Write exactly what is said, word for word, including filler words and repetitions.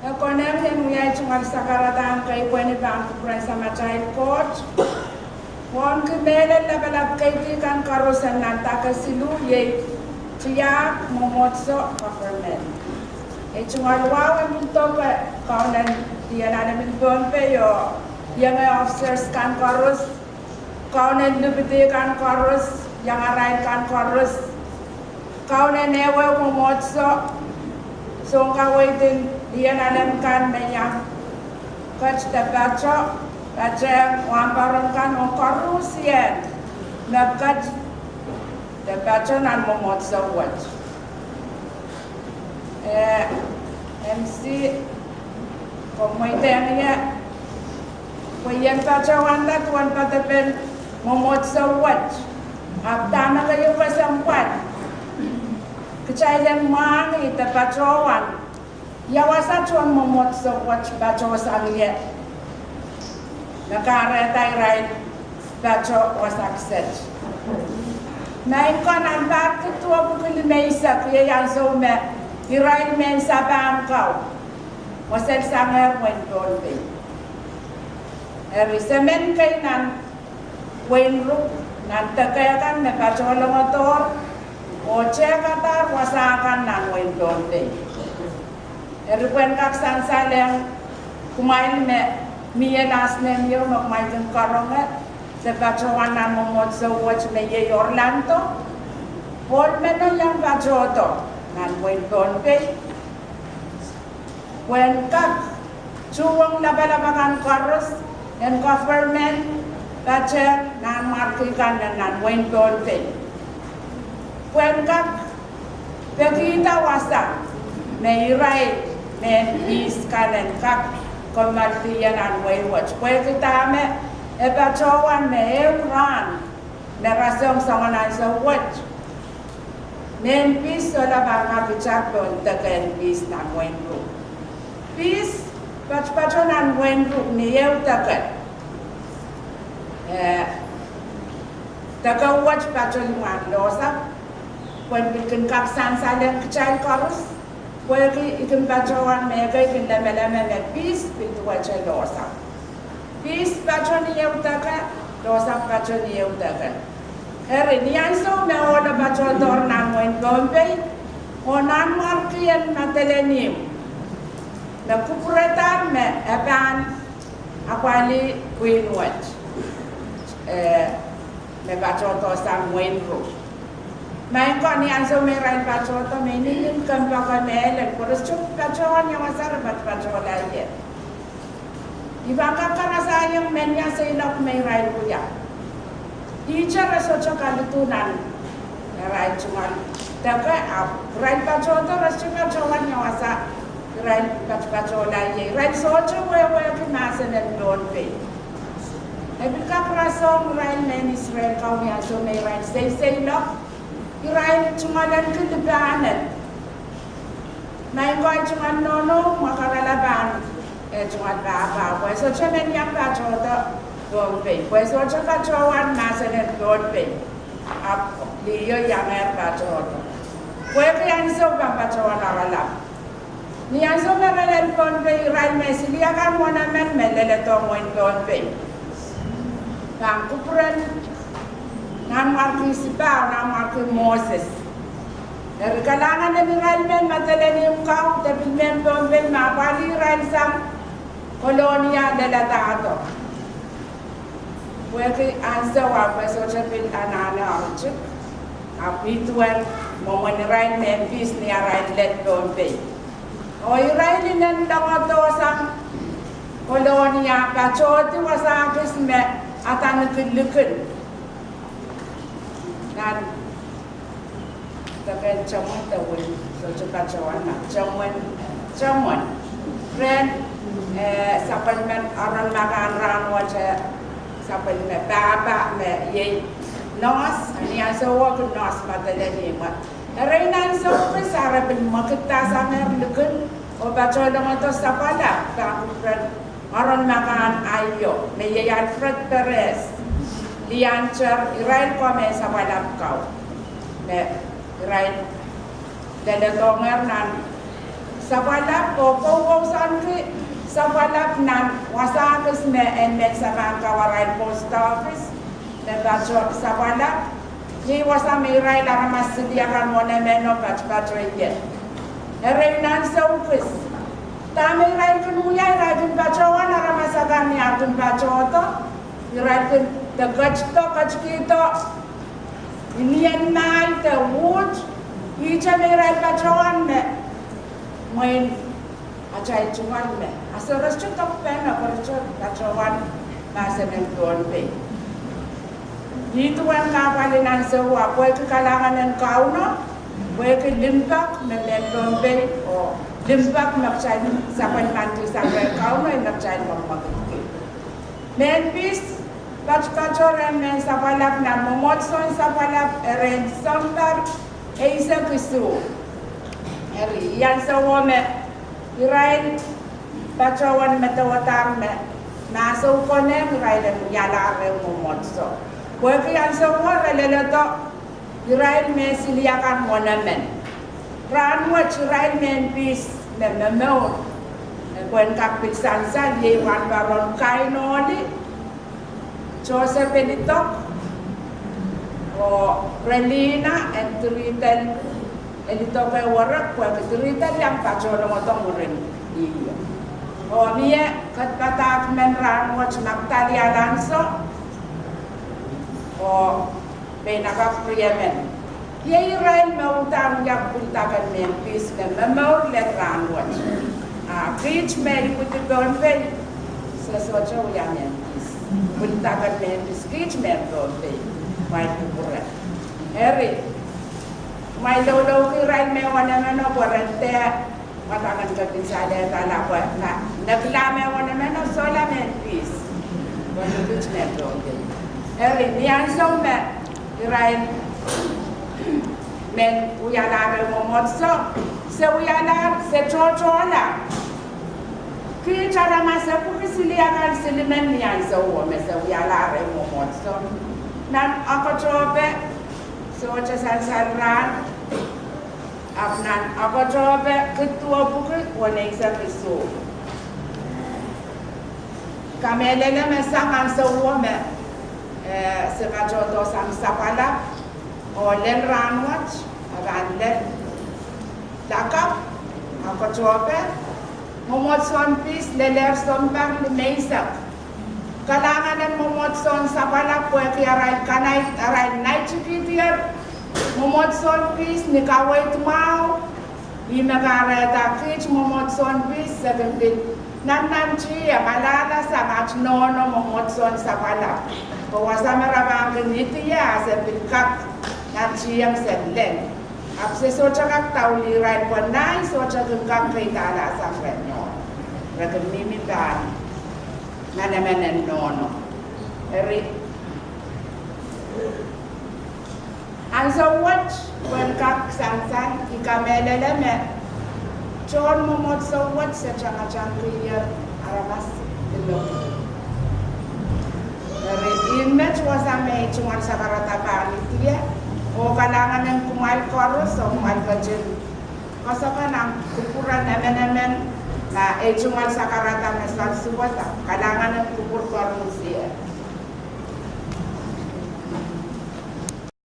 E konehng ien wiahiong tungoal sakaradahn keipweni pahn kupwuren Samatail Koht, wohn ki mehlel lapalap keidi kan koaros en nan dake siluh, iei tiahk, mwomwohdiso, government. Ei tungoal wahu e pil doke kaunen Lien Alemen Pohnpei oh ienge officers kan koaros, kaunen lipidi kan koaros, iangarail kan koaros, kaunen ehuehu mwomwohdiso, sounkaweid en Lien Alem kan me iang ket de pato, patehng wahnpoaron kan oh koarusie mepwukat de pato nan mwomwohdiso wet. Eh, M C, komw mweidehng ie pwe I en patohwanda duwen poadepen mwomwohdiso wet. Ahpw dahme keieu kesempwal kitail en mwahngih de patohwan ia wasa tohn mwomwohdiso wet patohsang ie me kahrehda irail pato wasa kiset. Maing ko, nan pahr kid duwepwiki limeisek iei ansou me irail mehn sapahl kau mwesel sangehr wehin Pohnpei. Eri semen kei nan wehin Ruk, nan deke kan me patohlongodohr oh tehkadahr wasa kan nan wehin Pohnpei. Eri pwehn kak sansalehng kumwail me mie last name ieu me kumwail kin karonge de patohwan nan mwomwohdiso wet me iei Orlando, ohl me iang patohdo nan wehin Pohnpei, pwehn kak tuhwong lapalap akan koaros en government, patehng nanmwarki kan nan wehin Pohnpei, pwehn kak pekihda wasa me irail mehn pihs kan en kak kommoaldi ie nan wehi wet. Pwehki dahme e patohwan me ehu rahn me rasehng soangen ansou wet, mehn pihs solahr pahn kak itar pohn deke en pihs nan wehin Ruk. Pihs patopato nan wehin Ruk ni ehu deke, eh, deke wet pato limwahn Lohsap, pwehn pil kin kak sansalehng kitail koaros, pwehki I kin patohwan me ekei kin lemeleme me pihs pil duwehte Lohsap. Pihs pato ni ehu deke, Lohsap pato ni ehu deke. Eri ni ansou me ohlo patohdohr nan wehin Pohnpei, oh nanmwarki en Madolenihmw me kupwuradahr me e pahn apwalih pwihn wet, eh, me patohdo sang wehin Ruk. Maing ko, ni ansou me irail patohdo, me I ningin kompoake mehlel pwe re sohte patohwan ia wasa re patopatohla ie. I pahn kak karasaiong men ia seiloak me irail wia. Ihte re sohte kalidu nan irail tungoal deke, ahpw irail patohdo, re sohte patohwan ia wasa irail patopatohla ie. Irail sohte wehwehki mahsen en Pohnpei. E pil kak rasehng irail mehn Israel kau ni ansou me irail seiseiloak, irail tungoal en kin lipahned. Maing ko, tungoal nohno mwakarala pahn, eh, tungoal pahpa, pwe sohte men iang patohdo Pohnpei, pwe sohte patohwan mahsen en Pohnpei. Ahpw liho iangehr patohdo, pwehki ansou pahn patohwan oaralap. Ni ansou me re lel Pohnpei, irail me siliakan wenemen me leledohng wehin Pohnpei pahn kupwuren nanmwarki Sipahu, nanmwarki Moses. Eri kalahngan en irail mehn Madolenihmw kau de pil mehn Pohnpei me apwalih irail sang Kolonia leladahdo. Pwehki ansou ahpw e sohte pil anahne oaritik, ahpw ih duwen mwomwen irail mehn pihs ni arail lel Pohnpei. Oh irail inenen longodohsang Kolonia patohdi wasa kis me adaneki likin nan deken Temwen de Wil, sohte patohwan nan Temwen, Temwen. Rehn, eh, sapwellimen Aron Makaan rahn wet, sapwellime pahpa me iei nurse, ni ansouo kin nurse Madolenihmw. Erein ansou kis a re pil mwekidda sangehr likin oh patohlongodo sapwalap pahn kupwuren Aron Makaan aio, me iei Alfred Perez, Lian Ter, irail ko mehn sapwalap kau me irail leledohngehr nan sapwalap oh koukousang sapwalap nan wasa kis me en men sapahn kawarail post office, me patoh sapwalap, iei wasa me irail aramas siliakan wonemeno patpato ie. Eri nan ansou kis, dahme irail kin wia, irail kin patohwan aramas akan ni ar kin patohdo, irail kin de ketdo, ketikihdo inenen mahi de uhd, ihte me irail patohwan me mwein atail tungoal me. A sohte doadoahk me patohwan mahsen en Pohnpei. Ih duwen kahpwal en ansou, a pwehki kalahngan en Kauno, pwehki limpoak me mehn Pohnpei, oh limpoak me kitail sapwellimaniki sang rehn Kauno, me kitail mwekmwekidki. Mehn pihs patpato rehn mehn sapwalap nan mwomwohdiso en sapwalap, erein sounpar eisek isuh. Eri ansouo me irail patohwan medewedahr me mahseno konehng irail en wialahr ehu mwomwohdiso, pwehki ansouo re leledo irail me siliakan wonemen. Rahnwet irail mehn pihs me momour, me pwehn kak pil sansal, iei Wahnpoaron Kainoli, Joseph Elidok, oh Relina, en Tiridel Elidok, e werek pwehki Tiridel iang patohlongodo mwurin ih. Oh mie kadapadahk men rahnwet, Magdalia Lanso, oh Peinakap Riemen. Iei irail me uhdahn wia pwildaken mehn pihs me momour lel rahnwet. A kiht me ipwidi Pohnpei, se sohte wia mehn pihs, pwildaken mehn pihs, kiht mehn Pohnpei, kumwail kupwure. Eri kumwail loulouki irail me wonemeno pwe ren dehr mwadang en kepin salehdala pwe nekla me wonemeno sohla mehn pihs, pwe kiht mehn Pohnpei. Eri ni ansou me irail men wialahr ehu mwomwohdiso, se wialahr, se tohtohla. Kiht aramas epwiki siliakan silimen ni ansouo me se wialahr ehu mwomwohdiso. Nan Okotohpe, sohte sansal rahn, ahpw nan Okotohpe kid duwepwiki weneisek isuh. Kamehlele me sang ansouo me, eh, se patohdo sang sapwalap, oh lel rahnwet, a pahn lel lakapw, Okotohpe, mwomwohdiso en pihs lelehr sounpar limeisek. Kalahngan en mwomwohdiso en sapwalap pwehki arail kanai, arail naitikihdier mwomwohdiso en pihs ni kaweid mwahu. Ih me kahrehda kiht mwomwohdiso en pihs se kin pil nannantihong, alahlasang aht nohno mwomwohdiso en sapwalap, pwe wasa me re pahn kin idie a se pil kak nantihong se lel. Ahpw se sohte kak daulih irail pwe nan sohte kin kak keidahla sang rehn nohno. Re kin mihmi pahn nan emen en nohno. Eri ansou wet, pwehn kak sansal, I kamehlele me tohn mwomwohdiso wet se tangatangkihong aramas limepwiki. Eri ih met wasa me ei tungoal sakarada pahn idie, oh kalahngan en kumwail koaros, oh kumwail ketin koasoakoa nan kupwuren emenemen, ma ei tungoal sakarada me salsuwada, kalahngan en kupwur koaros ie.